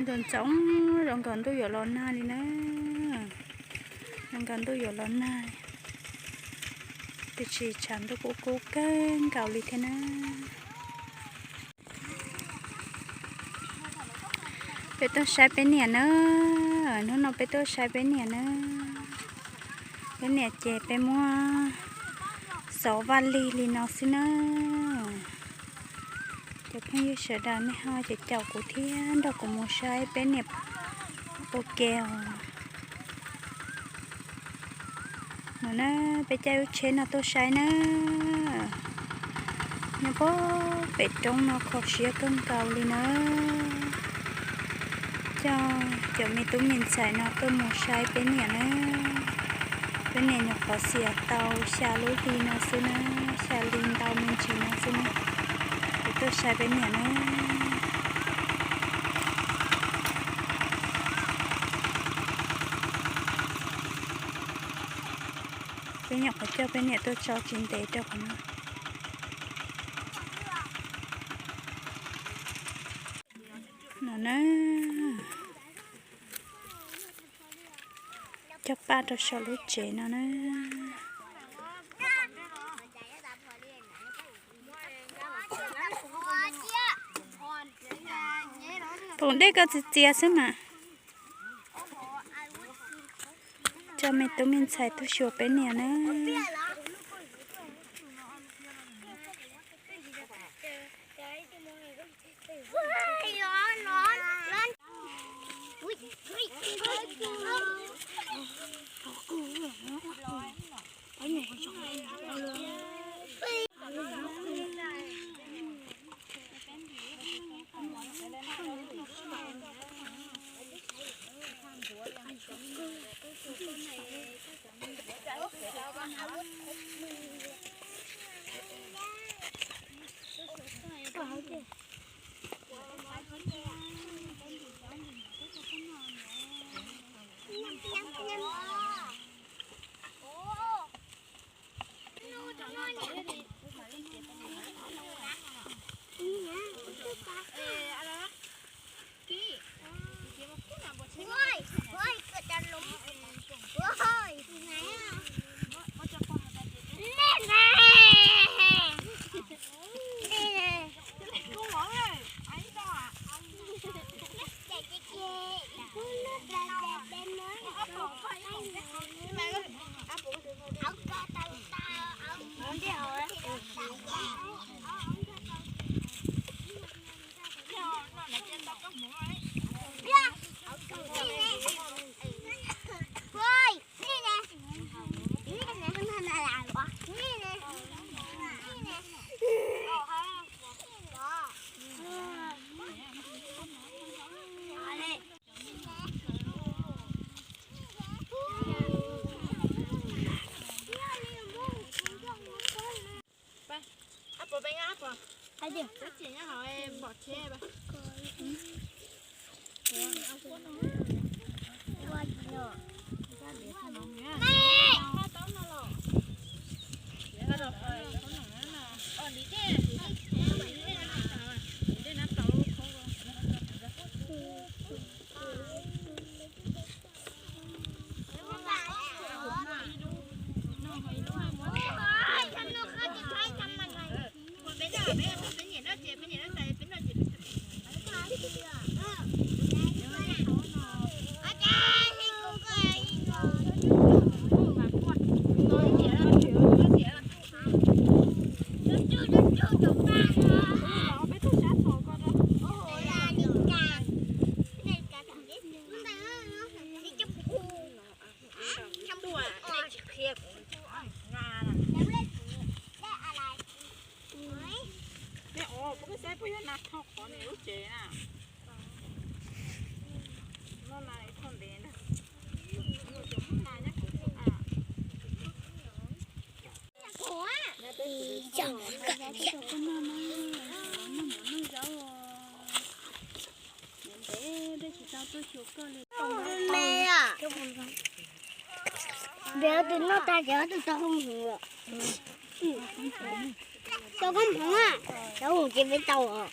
Ntxoov ntxoov zoo nkaus ntuj yuav los nag li na. Zoo nkaus ntuj yuav los nag. Tiam sis tshav ntuj kuj kub kawg nkaus li thiab na. Peb tuaj saib peb niam na. Hnub no peb tuaj saib peb niam na. Peb niam ces peb muab xov vaj lig li no xwb na. Cov phooj ywg sawv daws nej ho caum caum kuv thiab nrog kuv mus saib peb niam ua ke os. No na, peb caij lub tsheb no tuaj saib na. Nyob puag pem roob no kho siab kawg nkaus li na. Coj cov me tub me ntxhais no tuaj mus saib peb niam na. Peb niam nyuam qhuav xiam tau xya lub hli no xwb na, xya hli ntau me ntsis no xwb na. Kuv tuaj saib peb niam na. Peb nyuam qhuav coj peb niam tuaj tso tsis ntev rau qhov no. No na, coj paj rau saum lub tsev no na. Pum dej koj txias txias xwb mas. Coj me tub me ntxhais tuaj xyuas peb niam na. Peb saib puas yog nas tho qhov niam lub tsev na. No na, ib tho ntev ntag. Cov Hmoob na nyob kuv a. Noj mov noj zaub os. Ntev ntev dej tsis tau tuaj xyuas koj li. Peb ob tug noj tag ces ob tug tau koob hmoov lawm. Tau koob hmoov a, cov hmoov ces peb tau os.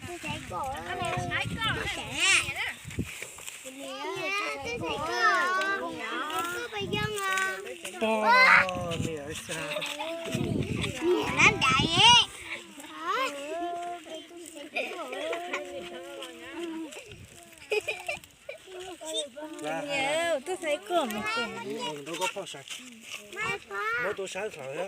Pog, niam, niam, niam, niam. Tuaj txais koj mas. Muab tus sab saud.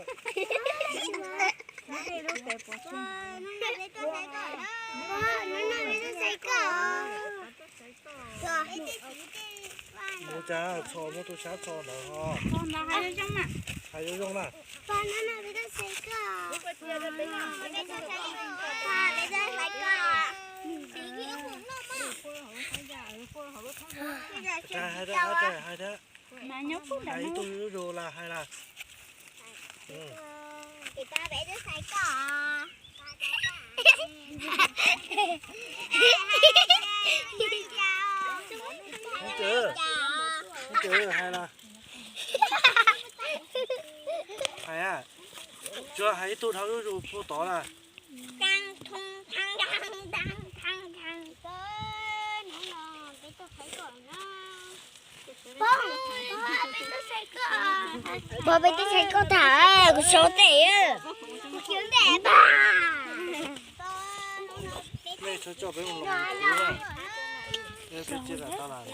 Mus cas txho, muab tus sab txho ntawd ho. Hais zoo zoo na. Hais thiab, hais thiab. Hais ib tug zuj zus las hais las. Hais las. Hais, tsuas hais ib tug dhau zuj zus puag tod las. Pog, peb tuaj txais koj tham, kuv xav teb, kuv xav teb pog. Nej txhob coj peb mus los mus kuv na. Nej txhob cia tau las.